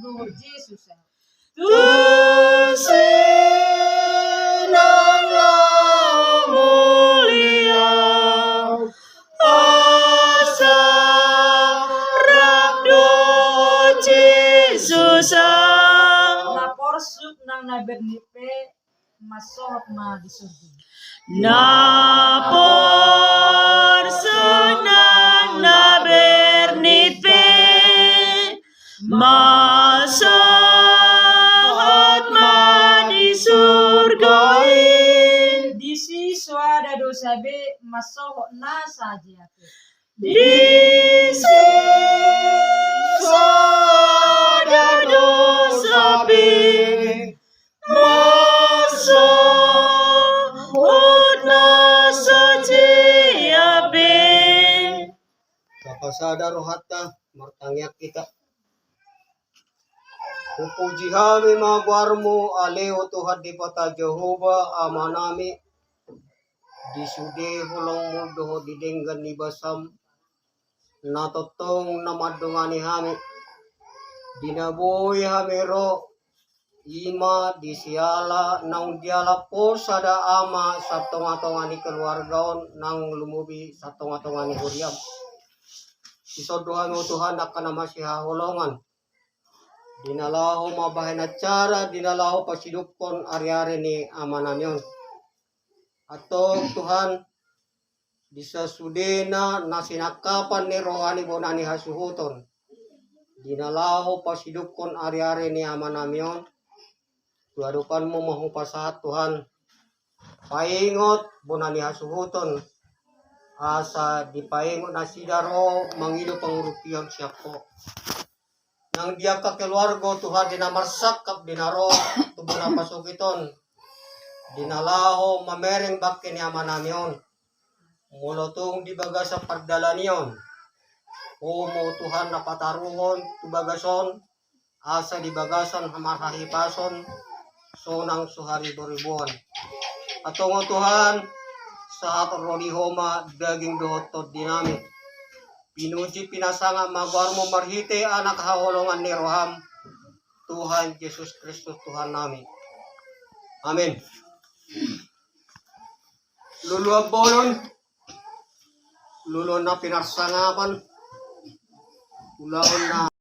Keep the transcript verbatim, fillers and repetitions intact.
dohot Jesus. Tusi nang na mulia, asa rap dohot Jesus. Na porsuk nang na bernit pe mansohot ma di surgo i. Na porsuk nang na bernit pe mansohot ma di surgo i. Disi so ada dosa be, mansohot na sajea pe. Disi so ada dosa be, mansohot na sajea pe. Tapasada rohanta, martangiang hita. Hupuji hami ma goarmu, ale o Tuhan Debata Jahowa, Amanami, di sude holongmu dohot di denggan ni basam, na tongtong na mandongani hami. Di na boi hami ro, i ma di siala naung diala Ho sada Ama satonga-tonga ni keluarga on nang lumobi satonga-tonga ni huriam. Dison do hami, o Tuhan, angka na masihaholongan, di na laho mambahen acara, di na laho pasidungkon ari-ari ni amanami on. Antong Tuhan, di sasudena na sinangkapan ni roha ni bona ni hasuhuton, di na laho pasidungkon ari-ari ni amanami on, tu adopanmu ma hupasahat, Tuhan, paingot bona ni hasuhuton, asa dipaingot nasida ro mangido pangurupion sian Ho. Nang di angka keluarga, Tuhan, di na marsangkap, di na ro tu bona pasogit on, di na laho mamereng bangke ni amanami on, molo tung di bagasan pardalanan i on, Ho ma, Tuhan, na pataruhon tu bagas on, asa di bagasan marhahipason sonang so hariboriboan. Antong, o Tuhan, sahat ro di Ho ma daging dohot tondinami. Pinuji pinasangap ma goarmu marhite Anak haholongan ni roham, Tuhan Jesus Kristus Tuhannami. Amin. Luluan bolon, luluan na pinarsangapan, ulaon na